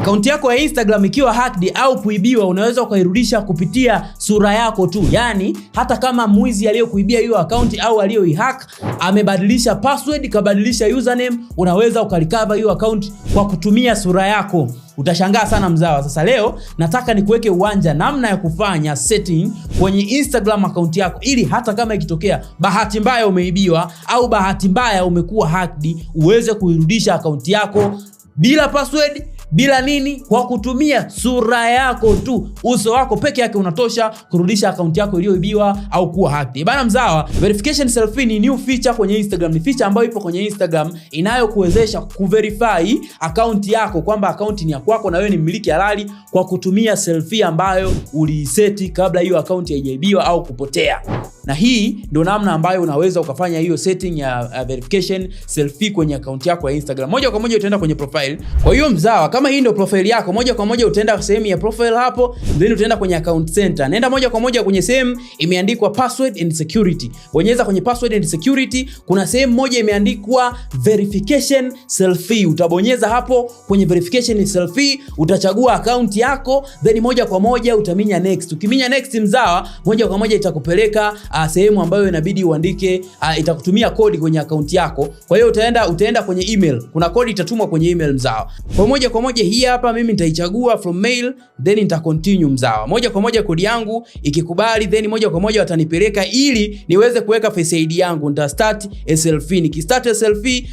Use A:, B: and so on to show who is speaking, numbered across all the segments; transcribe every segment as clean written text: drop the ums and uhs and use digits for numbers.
A: Akaunti yako ya Instagram ikiwa hacked au kuibiwa, unaweza ukairudisha kupitia sura yako tu. Yaani hata kama mwizi aliyokuibia hiyo akaunti au aliyoihack amebadilisha password, kabadilisha username, unaweza ukarecover hiyo akaunti kwa kutumia sura yako. Utashangaa sana mzawa. Sasa leo nataka nikuweke uwanja namna ya kufanya setting kwenye Instagram account yako, ili hata kama ikitokea bahati mbaya umeibiwa au bahati mbaya umekuwa hacked, uweze kuirudisha akaunti yako bila password, bila nini, kwa kutumia sura yako tu. Uso wako peke yake unatosha kurudisha akaunti yako iliyoibiwa au kuwa hacked. Bana mzawa, verification selfie ni new feature kwenye Instagram. Ni feature ambayo ipo kwenye Instagram inayokuwezesha kuverify akaunti yako kwamba akaunti ni ya kwako na wewe ni mmiliki halali kwa kutumia selfie ambayo uliiseti kabla hiyo akaunti haijaibiwa au kupotea. Na hii ndio namna ambayo unaweza ukafanya hiyo setting ya verification selfie kwenye akaunti yako ya Instagram. Moja kwa moja utaenda kwenye profile. Kwa hiyo mzawa, kama hii ndio profile yako, moja kwa moja utaenda sehemu ya profile hapo, then utaenda kwenye account center. Nenda moja kwa moja kwenye sehemu imeandikwa password and security. Bonyeza kwenye password and security, kuna sehemu moja imeandikwa verification selfie. Utabonyeza hapo kwenye verification selfie, utachagua account yako, then moja kwa moja utaminya next. Ukiminya next mzawa, moja kwa moja itakupeleka sehemu ambayo inabidi uandike, itakutumia kodi kwenye account yako. Kwa hiyo utaenda kwenye email. Kuna kodi itatumwa kwenye email mzawa. Kwa moja kwa moja hii hapa mimi nitaichagua from mail, then nita continue mzawa. Moja kwa moja kodi yangu ikikubali, then moja kwa moja watanipeleka ili niweze kuweka Face ID yangu. Nita start a selfie. Nikistart a selfie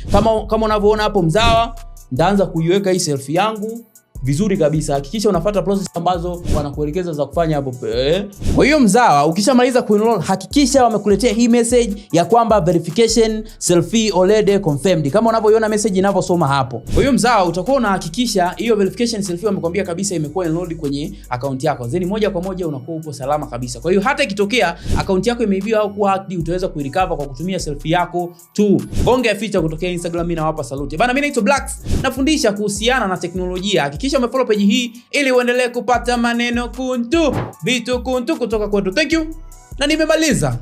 A: kama unavyoona hapo mzawa, nitaanza kuiweka hii selfie yangu vizuri kabisa. Hakikisha unafuata process ambazo wanakuelekeza za kufanya hapo. Kwa hiyo mzawa, ukishamaliza kuenroll, hakikisha wamekuletea hii message ya kwamba verification selfie already confirmed, kama unavyoiona message inavyosoma hapo. Kwa hiyo mzawa, utakuwa unahakikisha hiyo verification selfie wamekwambia kabisa imekuwa enrolled kwenye account yako, then moja kwa moja unakuwa upo salama kabisa. Kwa hiyo hata ikitokea account yako imeibiwa au kuwa hacked, utaweza kuirecover kwa kutumia selfie yako tu. Bonge ya feature kutokea Instagram, mimi nawapa salute bana. Mimi naitwa Blacks, nafundisha kuhusiana na teknolojia. Hakikisha umefollow page hii ili uendelee kupata maneno kuntu, vitu kuntu kutoka kwetu. Thank you na nimemaliza.